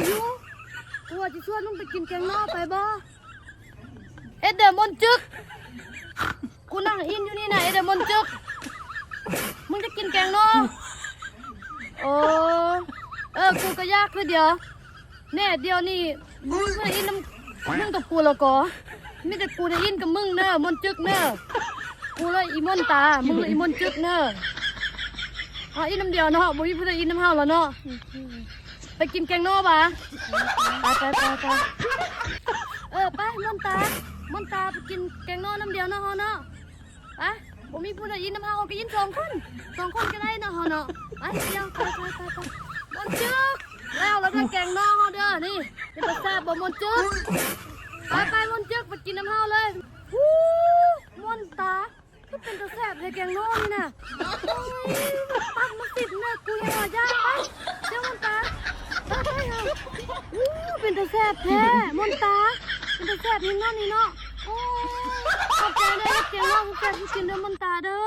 ຢູ່ ກູວ່າຊິຊວນມຶງໄປກິນແກງໜໍ່ ໄປບໍ່? ເຮັດເດີມົນຈຶກ ກູນັ່ງອິນຢູ່ນີ້ນະ ເຮັດເດີມົນຈຶກ ມຶງຈະກິນແກງໜໍ່? ໂອ້ ເອີ ກູກໍຢາກຄືດຽວ ແນ່ ດຽວນີ້ບໍ່ມີຜູ້ໃດອິນນຳມຶງກັບກູແລ້ວກໍ ມີແຕ່ກູໄດ້ອິນກັບມຶງເດີ ມົນຈຶກເດີ ກູແລະອີມົນຕາ ມຶງແລະອີມົນຈຶກເດີ ເຮົາອິນນຳດຽວເນາະ ບໍ່ມີຜູ້ໃດອິນນຳເຮົາແລ້ວເນາະ. ໄປກິນແກງໜໍ່ບາ ໄປ ໄປ ໄປ ໄປ ເອີ ໄປ ມົນຕາ ມົນຕາ ໄປກິນແກງໜໍ່ນຳດຽວເນາະ ເຮົາເນາະ ໄປ ບໍ່ມີຜູ້ໃດອິນນຳເຮົາ ເຮົາກໍອິນສອງຄົນ ສອງຄົນກໍໄດ້ເນາະ ເຮົາເນາະ ໄປ ດຽວ ໄປ ໄປ ໄປ ໄປ ມົນຈຶກ ແລ້ວລະເດີ ແກງໜໍ່ເຮົາເດີ ນີ້ ເປັນຕາແຊບບໍ່ມົນຈຶກ ໄປ ໄປ ມົນຈຶກ ໄປກິນນຳເຮົາເລີຍ ຫູ ມົນຕາ ຄືເປັນຕາແຊບແທ້ແກງໜໍ່ນີ້ນະ ໂອ້ຍ ຕັກມາສິບເນີ ກູຍັງວ່າຢ້ານ ໄປ ເຈົ້າມົນຕາ ໄປ ໄປ ເຮົາ ອູ້ ເປັນຕາແຊບແທ້ ມົນຕາ ເປັນຕາແຊບແຮງເນາະນີ້ເນາະ ໂອ້ຍ ຂອບໃຈເດີ ເຮັດແກງໜໍ່ແຊບໆ ກິນເດີ ມົນຕາເດີ.